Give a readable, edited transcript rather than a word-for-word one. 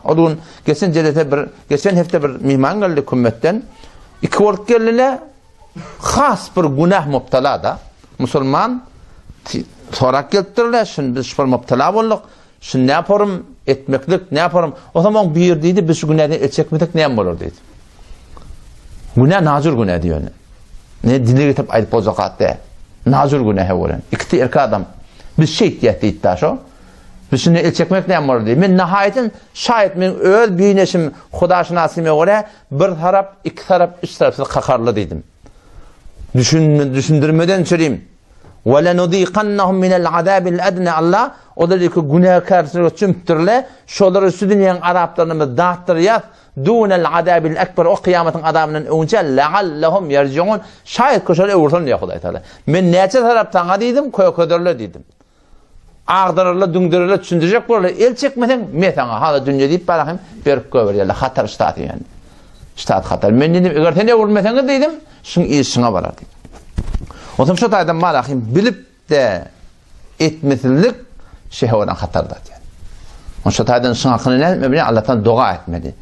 Ol gün geçen jelese bir, geçen hepde bir myhman geldi kümmetden. Iki bolup geldiler. Has bir günah mubtala da. Musulman sorak gelipdirler. Şimdi biz şu bir mubtala bolduk. Şimdi ne yaparım? Etmeklik ne yaparım? O zaman bir diýdi, biz şu günäden el çekmesek näme bolar diýdi. Günä najur günä diýýär. Ne dile getirip aýdyp boljak zat däl. Najur günähe bolan. Ikisi erkek adam. Biz şeýtýäs diýdi da şo. Biz şunda el çekmek näme bolar diýdi. Men nahaýatyn şaýat men öz bineşim hudaşynasyma görä bir tarap, iki tarap, üç tarap sizi kakarly diýdim. Düşünme, düşündirmeden çürim. Ve lenuziqannahum minel azabil adna Allah olar iki günäkärçilige çümüpdirler. Şolary şu dünýäniň azaplaryny biz datdyrýas. Dunel azabil ekber o kyýamatyň azabyndan öňçe leallehum yerjiun. Şaýat ki şol öwürsin diýýär Hudaý Taala. Men näçe tarap saňa diýdim, kökederler diýdim. Agdararlar, düňdererler, düşündirjek bolarlar. El çekmeseň, me saňa hala dünýe diýip bara hem berip goýberýärler. Hatar ştaty ýöne. Ştat hatar. Men diýdim, eger sen öwürmeseňiz diýdim, şuň iş şuňa barar diýdim. Onsoň şu taýdan bara hem bilip-de etmesizlik şehwedan hatar zat ýöne. Onsoň şu taýdan şuň hakyny näme etmeli? Allahdan doga etmeli.